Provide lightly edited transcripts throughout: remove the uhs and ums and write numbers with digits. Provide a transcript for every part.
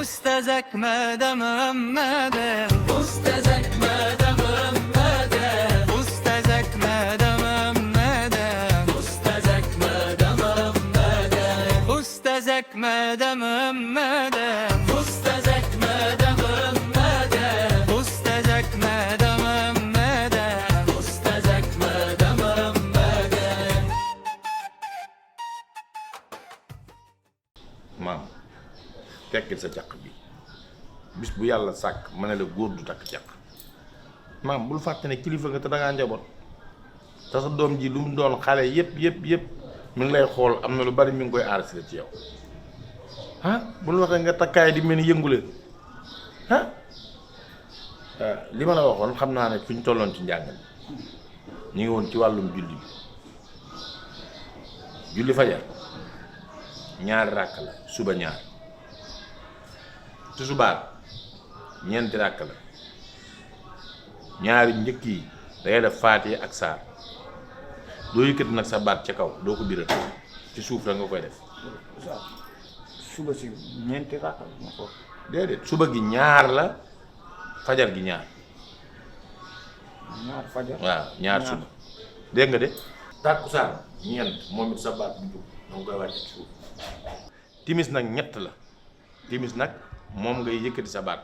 Ustazek medem emmede Ustazek medem emmede Ustazek medem emmede Ustazek medem emmede Ustazek medem emmede Ustazek medem emmede Ustazek medem emmede Ustazek medem emmede maam tekkil sa caq bi bis bu yàlla sàkk ma ne la góor du takk caq maam bul fàtte ne kilifa nga te dangaa njaboot te sa doom ji lu mu doon xale yëpp mi ngi lay xool am na lu bari mi ngi koy enregistré ci yow ah bul waxee nga takkaay di mel ni yënguleen ah li ma la waxoon xam naa ne fi ñu tolloon ci njàng mi ñu ngi woon ci wàllum julli bi julli fajar ñaari ràkk la suba ñaar tusubaar ñeenti ràkk la ñaari njëkk yi dangay def faatiha ak saar doo yëkkati nag sa baat ca kaw doo ko biral ci suuf la nga koy def suba si ñeenti rakk ma ko déedéet suba gi ñaar la fajar gi ñaar ñaar fajar waaw ñaar suba dégg nga de tàkkusaan ñeent moom it sa baat bu jub danga koy wàcce ci suuf timis nag ñett la timis nag moom ngay yëkkati sa baat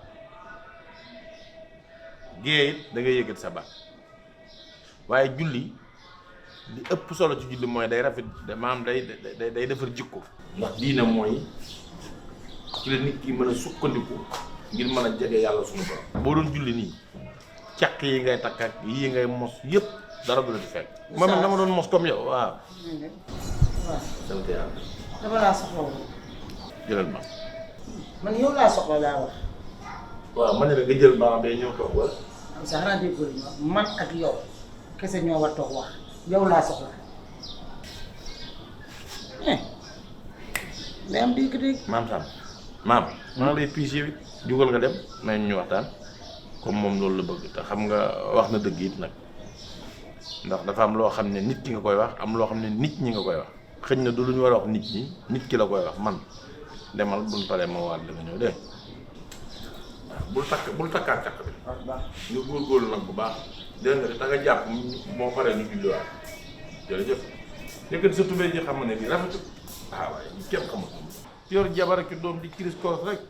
gée it da ngay yëkkati sa baat waaye julli li ëpp solo ci julli mooy day rafet maanaam day defar jikko ndax diina mooy ci la nit ki mën a sukkandiku ngir mën a jege yàlla suñu borom boo doon julli nii caq yi ngay takk ak yii ngay mos yëpp dara du la ci fekk man dama doon mos comme yow waaw sant yàlla dama laa soxla woon. jëlal ma man yow laa soxla laa wax. waaw ma ne la nga jël baa bee ñëw toog wala am sa xanaa déggoo li man ak yow kese ñoo war toog wax yow laa soxla. mais am dégg-dégg. maam Sam maam maa ngi lay piis yow it jugal nga dem may ñu waxtaan comme moom loolu la bëgg te xam nga wax na dëgg it nag ndax dafa am loo xam ne nit ki nga koy wax am loo xam ne nit ñi nga koy wax xëñ na du lu ñu war a wax nit ñi nit ki la koy wax man demal buñ paree ma waat la nga ñëw dégg bul takkaat caq bi nga góorgóorlu nag bu baax dégg nga da nga jàpp moo paree ñu julliwaat jërëjëf yëkkati sa tubéy ji xam ne bi rafetul waaye ñu kenn xamul yor jabar ak doom di kiris koros rek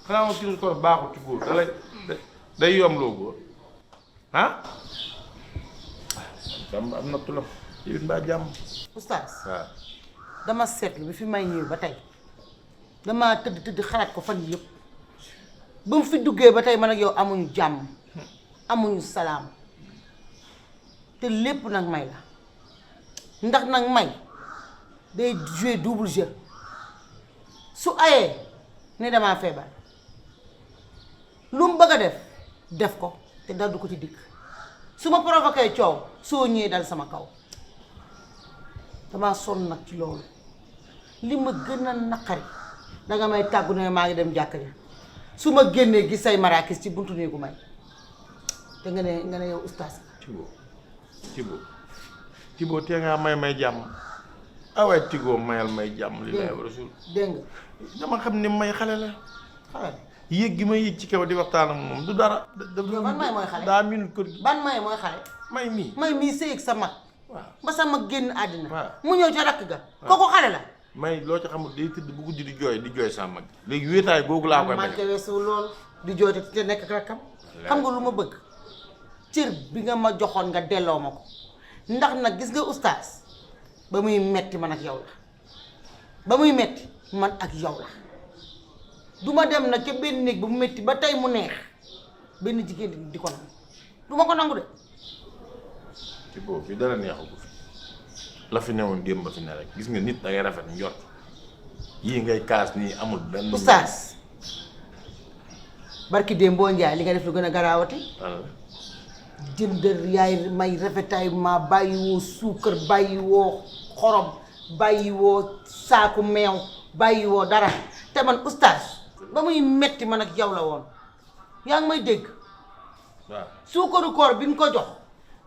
xanaa ma kiris koros baaxul ci góor dalay day yomb loo góor ah am na tulam yow it mbaa jàmm oustaz waaw dama seetlu bi fi may ñëw ba tey dama tëdd xalaat ko fan yëpp ba mu fi duggee ba tey man ak yow amuñu jàmm amuñu salaam te lépp nag may la ndax nag may day jouer double jeu su ayee ne damaa feebar lu mu bëgg a def ko te dal du ko ci dikk su ma provoqué coow soo ñëwee dal sama kaw damaa sonn nag ci loolu li ma gën a naqari danga may tàggu ne maa ngi dem jàkka ja su ma génnee gis say maraakis ci buntu néegu may te nga ne yow ustaas Tibo tee ngaa may jàmm awaay Tigo mayal may jàmm li lay rasul dégg nga dama xam ne may xale la xale yéeg gi ma yéeg ci kaw di waxtaan ak moom du dara ban may mooy xale daa min kër gi ban may mooy xale may mii sëy ak sa mag waaw ba sa mag génn àddina waaw mu ñëw ca rakk ga kooku xale la may loo ci xamul day tëdd bu guddi di jooy sa mag léegi wéetaay googu laa koy bañ manqué weesu lool di jooy te nekk ak rakkam xam nga lu ma bëgg cër bi nga ma joxoon nga delloo ma ko ndax nag gis nga ustaas ba muy metti man ak yow la ba muy metti man ak yow la du ma dem nag ca benn néeg ba mu metti ba tey mu neex benn jigéen di ko nangu du ma ko nangu de ci boobu fi dara neexu ko fi la fi newoon démb ba fi ne rek gis nga nit da ngay rafet njort yii ngay kaas nii amul benn ustaas barki démb boo njaay li nga def lu gën a garaawati jëndër yaay may rafetaay ma bàyyi woo suukar bàyyi woo xorom bàyyi woo saaku meew bàyyi woo dara te man ustaas ba muy metti man ak yow la woon yaa ngi may dégg waaw suukaru koor bi nga ko jox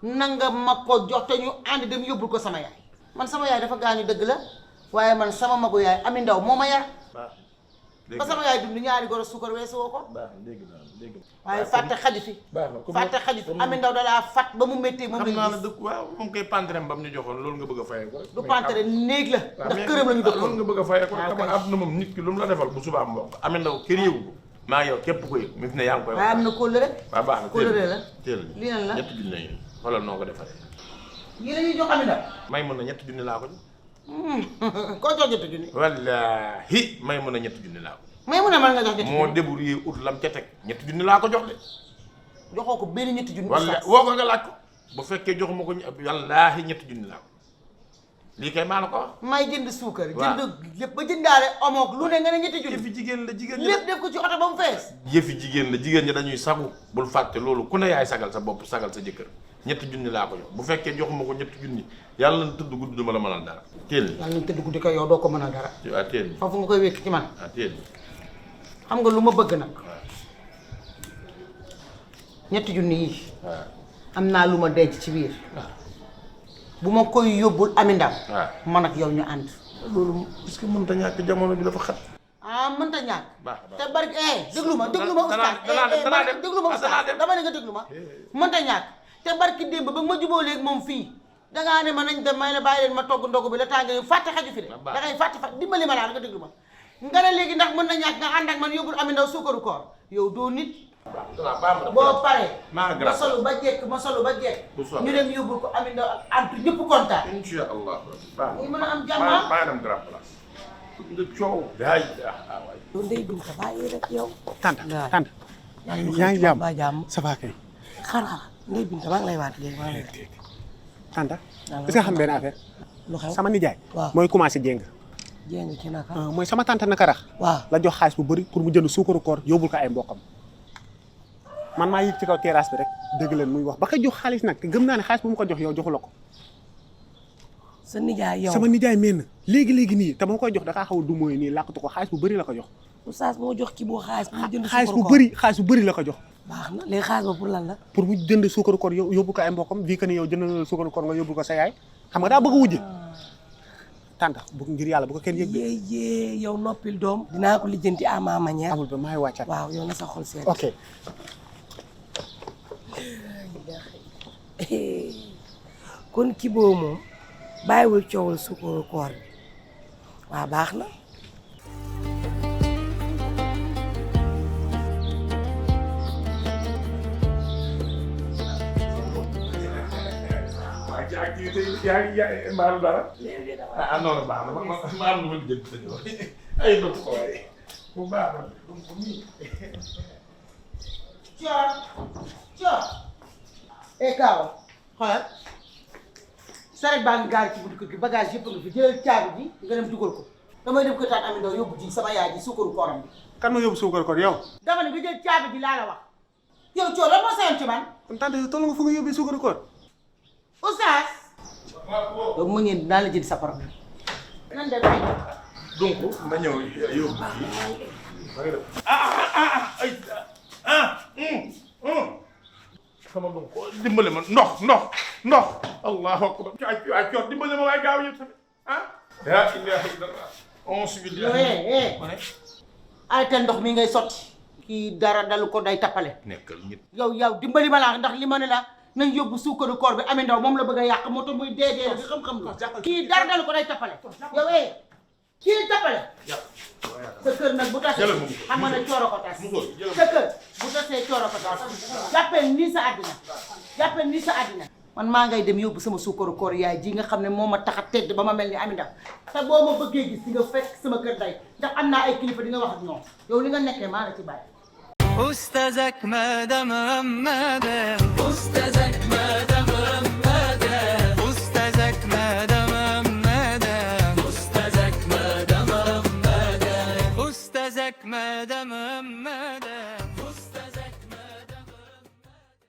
nanga ma ko jox te ñu ànd dem yóbbul ko sama yaay man sama yaay dafa gaañu dëgg la waaye man sama magu yaay ami ndaw moo ma yar ba sama yaay dund ñaari goro suukar weesu woo ko. baax na dégg naa dégg naa. waaye fàtte xaju fi. baax na fàtte xaju fi Ami Ndaw dalaa fat ba mu méttee moom xam naa la la dëkk waaw moom koy panterem ba mu ñu joxoon loolu nga bëgg a fayee ko rek. du pantere néeg la ndax këram la ñu dëkkoon. loolu nga bëgg a fayee ko waaw rek xam àdduna moom nit ki lu mu la defal bu subaa mbokk Ami Ndaw kër yëgu ko maa yow képp ko yëg mi fi ne yaa ngi koy waaye am na kóllëre. waaw baax na kóllëre la teel lii lan la ñetti junne yi xoolal noo ko defaree yii la ñuy jox Ami Ndaw. may mën na ñetti junne laa ko jox koo jox ñetti junni. wallaahi may mën na ñetti junne laa ko may mun a mën nga jox ñetti moo junni. débrouillé ut lam ca teg ñetti junne laa ko jox de joxoo ko benn ñetti junni. walla woo ko nga laaj ko bu fekkee joxuma ko wallaahi ñetti junne laa ko lii kay maa la ko wax may jënd suukar. waaw jënd lépp ba jëndaale omoog lu ne nga ne ñetti junni. yëfi jigéen la jigéen ñi lépp def ko ci oto ba mu fees. yëfi jigéen la jigéen ñi dañuy sagu bul fàtte loolu ku ne yaay sagal sa bopp sagal sa jëkkër ñetti junni laa ko jox bu fekkee joxuma ko ñetti junni yàlla na tëdd guddi duma la mënal dara teel yàlla nañ tëdd guddi ko yow doo ko mën a dara. ah teel foofu nga koy wékk ci man. ah teel xam nga lu ma bëgg nag ñetti junni yi waaw am naa lu ma denc ci biir bu ma koy yóbbul Ami Ndaw waaw man ak yow ñu ànd. loolu est-ce que mënta ñàkk jamono bi dafa xat ah mënta ñàkk. baax te barke déglu ma oustaz déglu ma oustaz dama ne nga déglu ma mënta ñàkk te barki démb ba ma juboo léegi moom fii dangaa ne ma nañ dem may la bàyyi leen ma togg ndogu bi la tànga fàtte xaju fi de da ngay fàtte dimbali ma laa nga déglu ma nga ne léegi ndax mën na ñàkk nga ànd ak man yóbbul Ami Ndaw suukaru koor yow doo nit boo paree ma solu ba jekk ñu dem yóbbul ko Ami Ndaw ak antu ñëpp kontaan insha allah baax muy mën a am jàmm maa dem grand place nga coow daay waay yow ndey Binta bàyyi rek yow. tante yaa ngi jàmm ça va kay. xaaral ndey Binta maa ngi lay waat léegi maa ngi lay waat. tante est-ce que xam benn affaire. lu xew sama nijaay. waaw mooy commencé jéng. jéng ci naka. mooy sama tante naka rax. waaw la jox xaalis bu bëri pour mu jënd suukaru koor yóbbul ko ay mbokkam. man maa yëg ci kaw terrasse bi rek dégg leen muy wax ba ko jox xaalis nag te gëm naa ne xaalis bu mu ko jox yow joxu la ko. sa nijaay yow sama nijaay mel na léegi nii te ma koy jox da kaa xaw a du mooy nii làqatu ko xaalis bu bëri la ko jox. oustaz moo jox kii boo xaalis. mu jënd xaalis bu suukaru koor bëri xaalis bu bëri la ko jox. baax na léegi xaalis ba pour lan la. pour mu jënd suukaru koor yóbbu ko ay mbokkam vi que ni yow jënd na suukaru koor nga yóbbu ko sa yaay xam nga daa bëgg a wujje. tànta bu ngir yàlla bu ko kenn yëg. yee yow noppil doom. dinaa ko lijjanti à ma manière. amul ba maay wàccaat. waaw yow na sa xol seet. ok. kon kii boobu moom bàyyiwul coowul suukaru koor bi waaw baax na. ci activité yi yaa mbaalu dara ah non baax na ma am lu ma jënd dañoo ay dopp ko waaye bu baax na ko nii Coor Kaawa xoolal saret baa ngi gaar ci buntu kër gi bagage yëpp nga fi jëlal caabi ji nga dem dugal ko damay dem ko taan Ami Ndaw yóbbu ji sama yaay ji suukaru kooram bi kan ma yóbbu suukaru koor yow. dama ne nga jël caabi ji laa la wax yow Coor lan moo sayoon ci man kon tante yow toll nga fu nga yóbbee suukaru koor. oustaz yow mu ngeen dinaa la jënd sa problème nan dem donc ma ñëw yóbbu sama donc dimbale ma ndox allahu akbar ay coor dimbale ma waaye gaaw yi tamit la ilaha illallah onsu billahi ay te ndox mi ngay sotti kii dara dalu ko day tappale nekkal nit yow dimbali ma la ndax li ma ne la nañ yóbbu suukaru koor bi Ami Ndaw moom la bëgg a yàq moo tax muy dee xam-xam la kii dara dalu ko day tappale yow kii tappale sa kër nag bu tasee xam nga ne cooro ko tas sa kër bu tasee cooro ko tas jàppee nii sa àddina man maa ngay dem yóbbu sama suukaru koor yaay ji nga xam ne moo ma tax a tedd ba ma mel ni Ami Ndaw te boo ma bëggee gis di nga fekk sama kër day ndax am naa ay kilifa di nga wax ak ñoom yow li nga nekkee maa la ci bàyyi أستاذك ما دام غمادة أستاذك ما دام غمادة